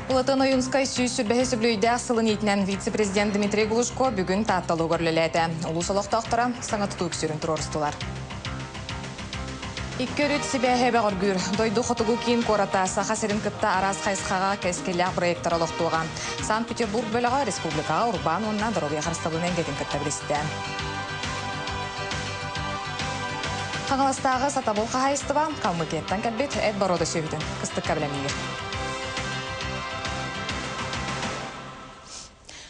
Былатыан Ойуунскай 125 үбүлүөйдээх сылын иитинэн вице-президент Дмитрий Глушко бүгүн Таатта улуугар үлэлээтэ. Улуус олохтоохторо саҥа тутуу үксүүрүн туруорустулар. Икки өрүт сибээһэ бөҕөргүүр. Дойду хотугу киин куората Саха сирин кытта араас хайысхаҕа кэскиллээх проектар олохтуоҕа. Санкт-Петербург бөлөҕө республикаҕа урбаан уонна доруобуйа харыстабылын эйгэтин кытта билистэ. Хаҥаластааҕы сатабыл хаһаайыстыба Калмыкияттан кэлбит эт боруода сүөһүтүн кыстыкка бэлэмниир.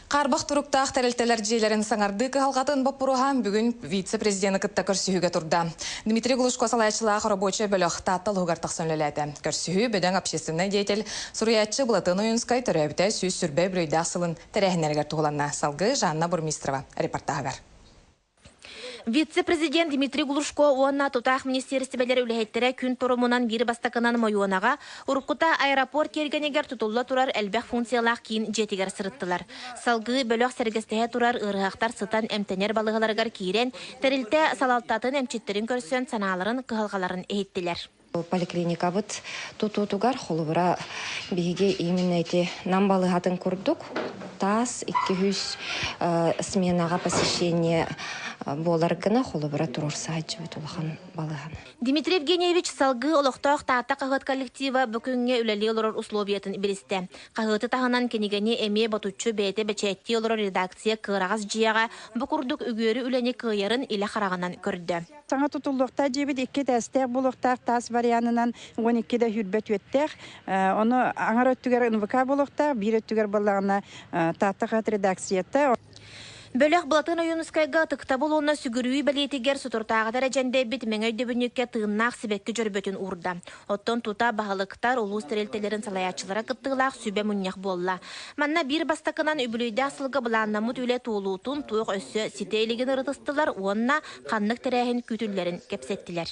Хаарбах туруктаах тэрилтэлэр дьиэлэрин саҥардыы кыһалҕатын боппуруоһа бүгүн вице-президени кытта көрсүһүүгэ турда. Дмитрий Глушко салайааччылаах рабочай бөлөх Таатта улууһугар тахсан үлэлээтэ. Көрсүһүү бөдөҥ общественнай деятель, суруйааччы Былатыан Ойуунскай төрөөбүтэ 120 үбүлүөйдээх сылын тэрээһиннэригэр туһуланна. Салгыы Жанна Бурмистрова репортаһыгар. Вице-президент Дмитрий Глушко уонна тутаах министиэристибэлэр үлэһиттэрэ күн торумунан биир бастакынан Мойуонаҕа, уруккута аэропорт тиэргэнигэр тутулла турар элбэх функциялаах киин дьиэтигэр сырыттылар. Салгыы бөлөх сэргэстэһэ турар ыарыһахтар сытан эмтэнэр балыыһаларыгар киирэн, тэрилтэ салалтатын эмчиттэрин көрсөн санааларын, кыһалҕаларын иһиттилэр. Поликлиникабыт тутуутугар холобура биһиги именно эти Нам балыыһатын курдук таас 200 сменаҕа посещение буолар гына холобура туруорсааччыбыт улахан балыыһаны. Дмитрий Евгеньевич салгыы олохтоох Таатта хаһыат коллектива бу күҥҥэ үлэлии олорор условиятын билистэ. Хаһыаты таһынан кинигэни эмиэ ботуччу бэйэтэ бэчээттии олорор редакция кыараҕас дьиэҕэ бу курдук үгүөрү үлэни кыайарын илэ хараҕынан көрдө. Саҥа тутуллуохтаах дьиэбит икки этээстээх буолуохтаах таас варианынан 12 да сүүрбэ түөттээх. Ону аҥар өттүгэр НВК буолуохтаах, биир өттүгэр буоллаҕына Таатта хаһыат редакцията. Бөлөх Былатын Ойуунускайга ытыктабыл уонна сүгүрүйүү бэлиэтигэр соторутааҕыта эрэ дьэндэйбит Мэҥэ өйдөбүнньүккэ тыыннаах сибэкки дьөрбөтүн уурда. Оттон тута баһылыктар, улуус тэрилтэлэрин салайааччылара кыттыылаах сүбэ мунньах буолла. Манна биир бастакынан үбүлүөйдээх сылга былааннаммыт үлэ туолуутун туох өссө ситэ илигин ырытыстылар уонна ханнык тэрээһин күүтүллэрин кэпсэттилэр.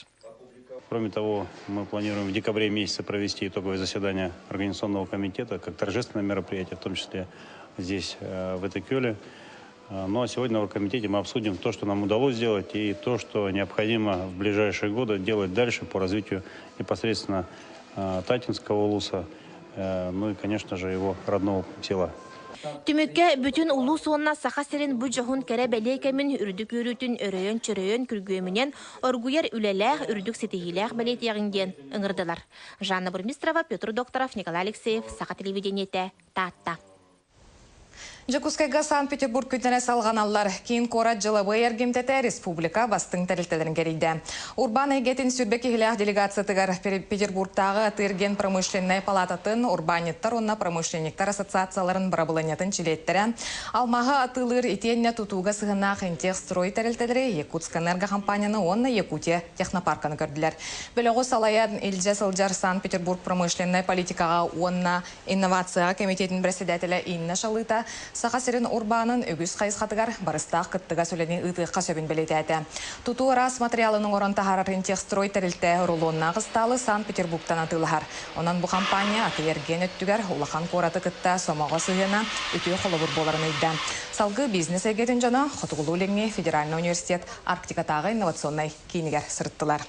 Кроме того, мы планируем в декабре месяце провести итоговое заседание Организационного комитета как торжественное мероприятие, в том числе здесь, в Итыкёле. Ну а сегодня на оргкомитете мы обсудим то, что нам удалось сделать, и то, что необходимо в ближайшие годы делать дальше по развитию непосредственно Татинского улуса, ну и, конечно же, его родного села. Түмүккэ бүтүн улуус уонна Саха сирин бу дьоһун кэрэ бэлиэ кэмин үрдүк үөрүүтүн өрөйөн-чөрөйөн күргүөмүнэн оргуйар үлэлээх, үрдүк ситиһиилээх бэлиэтиэҕиҥ диэн ыҥырдылар. Жанна Бурмистрова, Петр Докторов, Николай Алексеев, Саха телевидениетэ, Таатта. Дьокуускайга Санкт-Петербург күннэрэ салҕаналлар. Киин куорат дьылабыай эргимтэтэ республика бастыҥ тэрилтэлэрин кэрийдэ. Урбаан эйгэтин сүүрбэ киһилээх делегациятыгар Петербургтааҕы атыы-эргиэн промышленнай палаататын, урбаанньыттар уонна промышленниктар ассоциацияларын бырабылыанньатын чилиэттэрэ, алмааһы атыылыыр итиэннэ тутууга сыһыаннаах Интехстрой тэрилтэлэри, Якутскэнерго хампаанньаны уонна Якутия технопарканы көрдүлэр. Бөлөҕү салайан илдьэ сылдьар Санкт-Петербург промышленнай политикаҕа уонна Инновацияҕа кэмитиэтин бэрэссэдээтэлэ Инна Шалыта Саха сирин урбаанын үгүс хайысхатыгар барыстаах кыттыгас үлэни ыытыахха сөбүн бэлиэтээтэ. Тутуу араас матырыйаалын оҥорон таһаарар Интехстрой тэрилтэ рулоннаах ыстаалы Санкт-Петербургтан атыылаһар. Онон бу хампаанньа атыы-эргиэн өттүгэр улахан куораты кытта сомоҕо сыһыана үтүө холобур буоларын ыйда. Салгыы бизнес эйгэтин дьоно Хотугулуу-Илиҥҥи федеральнай университет Арктикатааҕы инновационнай киинигэр сырыттылар.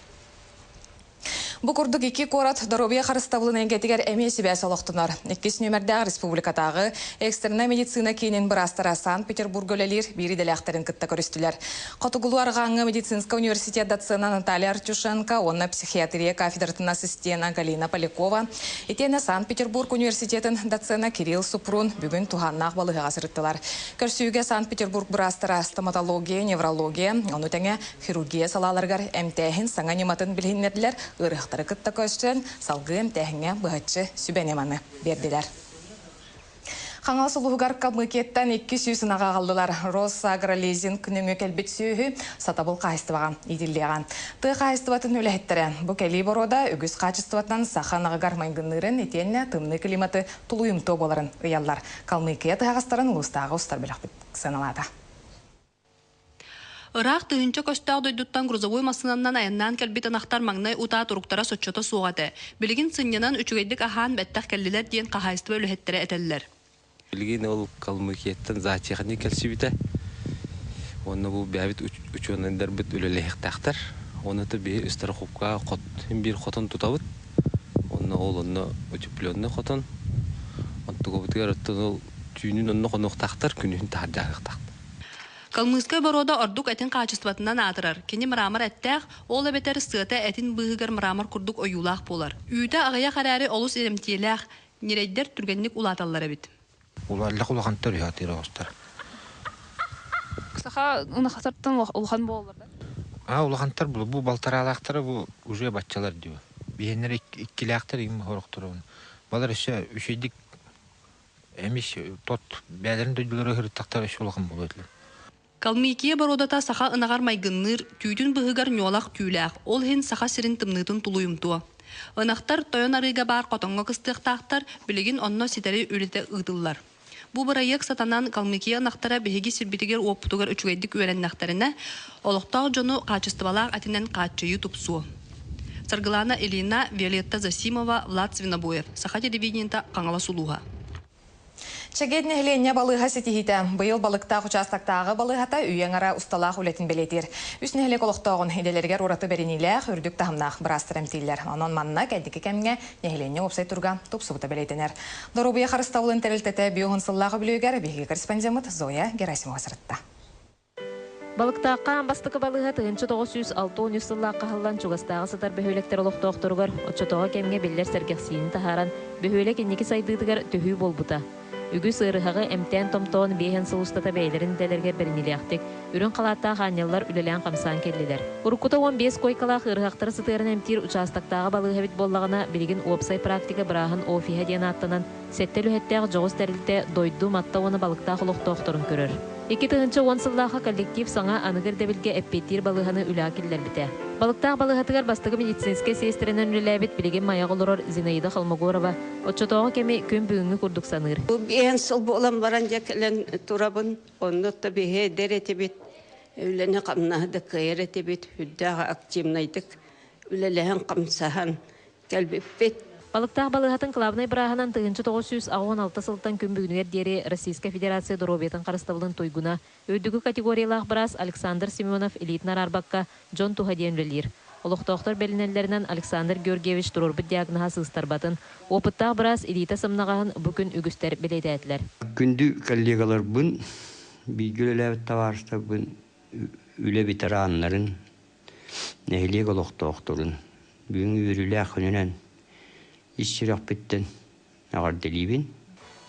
Бу курдук икки куорат доруобуйа харыстабылын эйгэтигэр эмиэ сибээс олохтонор. Иккис нүөмэрдээх республикатааҕы экстреннай медицина киинин быраастара Санкт-Петербурга үлэлиир биир идэлээхтэрин кытта көрүстүлэр. Хотугулуу-Арҕааҥҥы медицинскэй университет доцена Наталья Артюшенко уонна психиатрия кафедратын ассистена Галина Полякова, итиэннэ Санкт-Петербург университетын доцена Кирилл Супрун бүгүн туһааннаах балыыһаҕа сырыттылар. Көрсүүгэ Санкт-Петербург быраастара стоматология, неврология, ону тэҥэ Хирургия салааларыгар эмтээһин саҥа ньыматын билиһиннэрдилэр, ыарыһахтары кытта көрсөн, салгыы эмтээһиҥҥэ быһаччы сүбэ-ньыманы биэрдилэр. Хаҥалас улууһугар Калмыкияттан 200 ынаҕы аҕаллылар. Росагролизинг нөҥүө кэлбит сүөһү сатабыл хаһаайыстыбаҕа иитиллиэҕэ. Тыа хаһаайыстыбатын үлэһиттэрэ бу кэлии боруода үгүс хаачыстыбатынан саха ынаҕыгар майгынныырын итиэннэ тымныы климаты тулуйумтуо буоларын ыйаллар. Калмыкия тыһаҕастарын улуустааҕы устар бөлөхпүт сыаналаата. Ыраах тыһыынча көстөөх дойдуттан грузовой массыынанан айаннаан кэлбит ынахтар маҥнай утаа туруктара соччото суох этэ. Билигин сынньанан, үчүгэйдик аһаан бэттэх кэллилэр диэн хаһаайыстыба үлэһиттэрэ этэллэр. Билигин ол Калмыкияттан зоотехник кэлсибитэ. Уонна бу бэйэбит учуонайдарбыт үлэлэһиэхтээхтэр. Уонна то биһи страховка биир хотон тутабыт. Онно ол онно утепленный хотон. Онтукабытыгар оттон ол түүнүн онно хонуохтаахтар, күнүһүн таһырдьа аһыахтаахтар. Калмыцкай боруода ордук этин хаачыстыбатынан аатырар. Кини мрамор эттээх, ол эбэтэр сыата этин быыһыгар мрамор курдук ойуулаах буолар. Үүтэ аҕыйах эрээри олус иримтиэлээх, ньирэйдэр түргэнник улааталлар эбит. Улааллах улахантар үһү атыыр оҕустар. Саха ынахтартан улахан буолаллар да? А улахантар бу балтараалаахтара бу уже баччалар дии. Биһиэннэр иккилээхтэр им хорохторун. Балар өссө үчүгдик эмис тот бээлэрин дойдулары ыһырыттахтар өссө улахан буолуо этилэр. Калмыкия боруодата саха ынаҕар майгынныыр, түүтүн быһыгар ньуолах түүлээх, ол иһин Саха сирин тымныытын тулуйумтуо. Ынахтар Тойон Арыыга баар хотоҥҥо кыстыахтаахтар, билигин онно ситэри үлэтэ ыытыллар. Бу бырайыак сатанан Калмыкия ынахтара биһиги сирбитигэр-уоппутугар үчүгэйдик үөрэннэхтэринэ, олохтоох дьону хаачыстыбалаах этинэн хааччыйыы тупсуо. Саргылана Ильина, Виолетта Засимова, Влад Свинобоев. Саха телевидениета, Хаҥалас улууһа. Чэгиэн нэһилиэнньэ балыыһа ситиһиитэ. Быйыл Балыктаах учаастактааҕы балыыһата үйэ аҥара усталаах үлэтин бэлиэтиир. Үс нэһилиэк олохтооҕун идэлэригэр ураты бэриниилээх, үрдүк таһымнаах быраастар эмтииллэр. Онон манна кэнники кэмҥэ нэһилиэнньэ уопсай туруга тупсубута бэлиэтэнэр. Доруобуйа харыстабылын тэрилтэтэ биоһун сыллаах үбүлүөйүгэр биһиги корреспондеммыт Зоя Герасимова сырытта. Балыктаахха аан бастакы балыыһа 1963 сыллаахха аһыллан чугастааҕы сытар бөһүөлэктэр олохтоохторугар оччотооҕу кэмҥэ биллэр сэргэхсийиини таһааран, бөһүөлэк инники сайдыытыгар төһүү буолбута. Үгүс ыарыһаҕы эмтээн-томтоон биэһэн сыл устата бэйэлэрин идэлэригэр бэриниилээхтик, үрүҥ халааттаах аанньаллар үлэлээн-хамсаан кэллилэр. Уруккута 15 куойкалаах ыарыһахтары сытыаран эмтиир учаастактааҕы балыыһа эбит буоллаҕына, билигин уопсай практика бырааһын офиһа диэн ааттанан, Сэттэ үлэһиттээх дьоҕус тэрилтэ дойду Матта уонна Балыктаах олохтоохторун көрөр. 2010 сыллаахха коллектив саҥа аныгы ирдэбилгэ эппиэттиир балыыһаны үлэҕэ киллэрбитэ. Балыктаах балыыһатыгар бастакы медицинскэй сиэстэрэнэн үлэлээбит билигин Майаҕа олорор Зинаида Холмогорова оччотооҕу кэми күн бүгүҥҥү курдук саныыр. Бу биэһэн сыл буолан баран дьэ кэлэн турабын. Онно да биһи эдэр этибит, үлэни-хамнаһы да кыайар этибит, үрдээх активнайдык үлэлэһэн-хамсаһан кэлбиппит. Балыктаах балыыһатын кылаабынай бырааһынан 1986 сылтан күн бүгүнүгэр диэри Российскай Федерация доруобуйатын харыстабылын туйгуна, үрдүкү категориялаах быраас Александр Семенов илиитин араарбакка дьон туһа диэн үлэлиир. Олохтоохтор бэлинэллэринэн Александр Георгиевич туруорбут диагноһа сыыстарбатын, опыттаах быраас илиитэ сымнаҕаһын бу күн үгүстэр бэлиэтээтилэр. Күндү коллегаларбын, бииргэ үлэлээбит табаарыстарбын, үлэ ветераннарын, нэһилиэк олохтоохторун бүгүҥҥү үөрүүлээх күнүнэн ис сүрэхпиттэн эҕэрдэлиибин.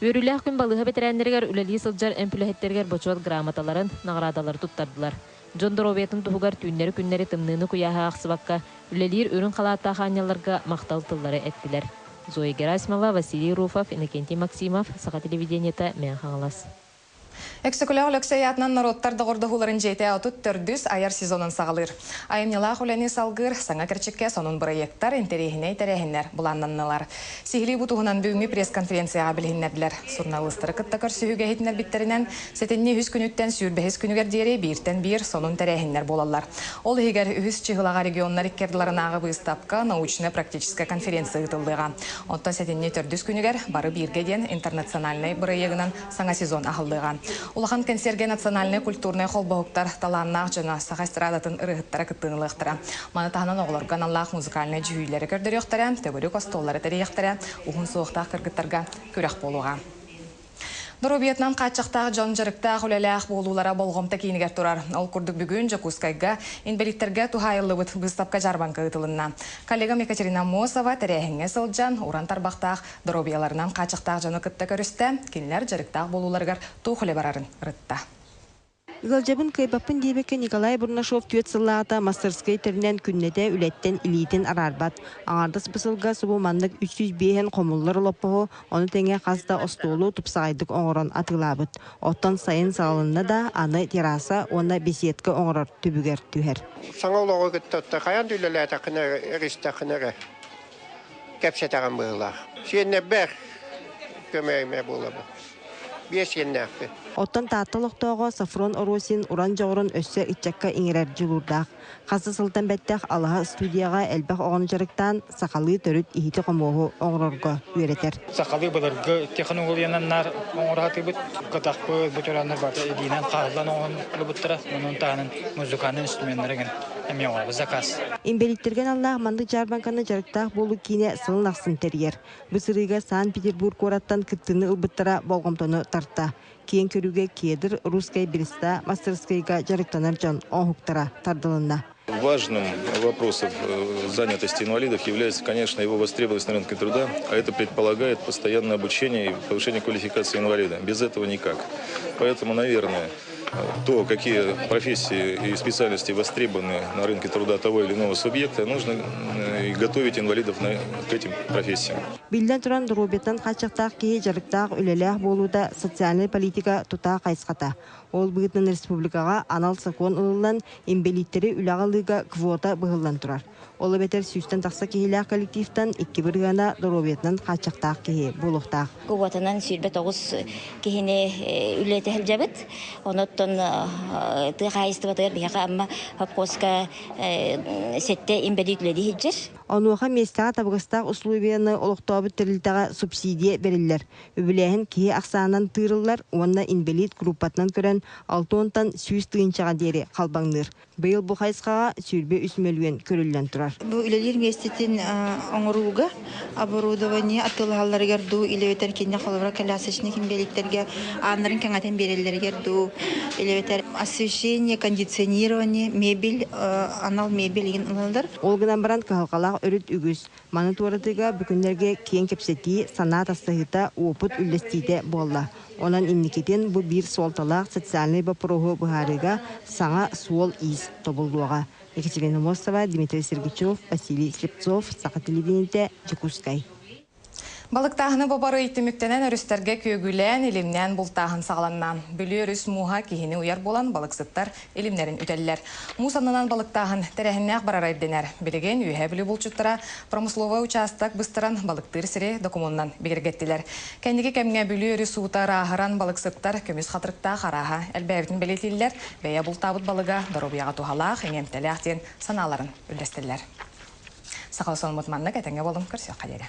Үөрүүлээх күн балыыһа бэтэрээннэригэр үлэлии сылдьар эмп үлэһиттэригэр бочуот грамоталарын, наҕараадалары туттардылар. Дьон доруобуйатын туһугар түүннэри-күннэри тымныыны-куйааһы аахсыбакка үлэлиир үрүҥ халааттаах аанньалларга махтал тыллары эттилэр. Зоя Герасимова, Василий Руфов, Иннокентий Максимов, Саха телевидениета, Мэҥэ Хаҥалас. Өксөкүлээх Өлөксөй аатынан норуоттар доҕордоһууларын дьиэтэ 34-үс айар сезонун саҕалыыр. Айымньылаах үлэни салгыыр саҥа кэрчиккэ сонун бырайыактар, интэриэһинэй тэрээһиннэр былааннаннылар. Сиһилии бу туһунан бүгүҥҥү пресс-конференцияҕа билиһиннэрдилэр. Суруналыыстары кытта көрсүһүүгэ иһитиннэрбиттэринэн, сэтинньи үһүс күнүттэн 25-ис күнүгэр диэри бииртэн биир сонун тэрээһиннэр буолаллар. Ол иһигэр үһүс чыһылаҕа регионнар икки ардыларынааҕы быыстапка, научно-практическай конференция ыытыллыаҕа. Оттон сэтинньи төрдүс күнүгэр Бары бииргэ диэн интернациональнай бырайыагынан саҥа сезон аһыллыаҕа. Улахан кэнсиэргэ национальнай культурнай холбоһуктар талааннаах дьоно, саха эстрадатын ырыаһыттара кыттыыны ылыахтара. Маны таһынан оҕолорго аналлаах музыкальнай дьүһүйүүлэри көрдөрүөхтэрэ, төгүрүк остуоллары тэрийиэхтэрэ, уһун суохтаах кыргыттарга күрэх буолуоҕа. Доруобуйатынан хааччахтаах дьон дьарыктаах үлэлээх буолуулара болҕомто киинигэр турар. Ол курдук бүгүн Дьокуускайга инбэлииттэргэ туһаайыллыбыт быыстапка-дьаарбаҥка ыытылынна. Коллегам Екатерина Аммосова тэрээһиҥҥэ сылдьан, уран тарбахтаах доруобуйаларынан хааччахтаах дьону кытта көрүстэ, кинилэр дьарыктаах буолууларыгар туох үлэ барарын ырытта. Ыалдьабын кыайбаппын диэбэккэ Николай Бурнашов түөрт сыллааҕыта мастарыскыай тэринэн күннэтэ үлэттэн илиитин араарбат. Аҥаардас бу сылга субу маннык 305 хомуллар олоппоһу, ону тэҥэ хас да остуолу тупсаҕайдык оҥорон атыылаабыт. Оттон сайын саҕаланна да, аны терраса уонна беседка оҥорор түбүгэр түһэр. Саҥа олоҕу кытта хайаан да үлэлээтэххинэ, эристэххинэ эрэ кэпсэтэҕин быһыылаах. Сиэннэрбэр көмө буолабын. Биэс сиэннээхпин. Оттон Таатта олохтооҕо Софрон Оросин уран дьоҕурун өссө ыччакка иҥэрэр дьулуурдаах. Хас да сылтан бэттэх Алаһа студияҕа элбэх оҕону дьарыктаан, сахалыы төрүт иһити-хомуоһу оҥорорго үөрэтэр. Сахалыы былыргы технологиянан наар оҥоро сатыыбыт. Кытахпыт, бу тураннар барыта илиинэн хааллан оҥоһуллубуттара. Онон таһынан музыкальнай инструменнар эҥин. Эмиэ оҥоробут заказ. Инбэлииттэргэ аналлаах маннык дьаарбаҥканы дьарыктаах буолуу киинэ сылын ахсын тэрийэр. Бу сырыыга Санкт-Петербург куораттан кыттыыны ылбыттара болҕомтону тарта. Киэҥ көрүүгэ Кедр, Русская береста мастарыскыайга дьарыктанар дьон оҥоһуктара тардылынна. Важным вопросом занятости инвалидов является, конечно, его востребованность на рынке труда, а это предполагает постоянное обучение и повышение квалификации инвалида. Без этого никак. Поэтому, наверное, то, какие профессии и специальности востребованы на рынке труда того или иного субъекта, нужно готовить инвалидов к этим профессиям. Биллэн туран, доруобуйаттан хааччахтаах киһи дьарыктаах үлэлээх буолуута социальнай политика тутаах хайысхата. Ол быһыытынан республикаҕа анал сокуон ылыллан, инбэлииттэри үлэҕэ ылыыга квота быһыллан турар. Ол эбэтэр сүүстэн тахса киһилээх коллективтан икки бырыһыана доруобуйатынан хааччахтаах киһи буолуохтаах. Квотанан 29 киһини үлэлэтэ сылдьабыт. Онуттан тыа хаһаайыстыбатыгар биһиэхэ Амма совхозка сэттэ инбэлиит үлэлии сылдьар. Онуоха миэстэҕэ табыгастаах условияны олохтообут тэрилтэҕэ субсидия бэриллэр. Үбүлээһин киһи ахсаанынан тыырыллар уонна инбэлиит группатынан көрөн алтыонтан 100 тыһыынчаҕа диэри халбаҥныыр. Быйыл бу хайысхаҕа 23 мөлүйүөн көрүллэн турар. Бу үлэлиир миэстэтин оҥорууга оборудование атыылаһалларыгар дуу, или кинне холобура колясочник инбэлииттэргэ ааннарын кэҥэтэн биэрэллэригэр дуу, или освещение, кондиционирование, мебель, анал мебель игин ылаллар. Ол гынан баран кыһалҕалаах өрүт үгүс. Маны туоратыыга бу күннэргэ киэҥ кэпсэтии, санаа атастаһыыта, опыт үллэстиитэ буолла. Онон инникитин бу биир суолталаах социальнай боппуруоһу быһаарыыга саҥа суол-иис тобуллуоҕа. Екатерина Мостова, Дмитрий Сергучев, Василий Слепцов, Саха телевидениетэ, Дьокуускай. Балыктааһыны бобор ый түмүктэнэн өрүстэргэ күөгүлээн, илимнээн бултааһын саҕаланна. Бүлүү өрүс мууһа киһини уйар буолан балыксыттар илимнэрин үтэллэр. Муус аннынан балыктааһын тэрээһиннээх барара ирдэнэр. Билигин Үөһээ Бүлүү булчуттара промысловой учаастак быстаран балыктыыр сири докумуонунан бигэргэттилэр. Кэнники кэмҥэ Бүлүү өрүс уута ырааһыран балыксыттар көмүс хатырыктаах арааһа элбээбитин бэлиэтииллэр, бэйэ бултаабыт балыга доруобуйаҕа туһалаах, иҥэмтэлээх диэн санааларын үллэстэллэр. Саха сонуммут маннык, этэҥҥэ буолуҥ, көрсүөххэ диэри.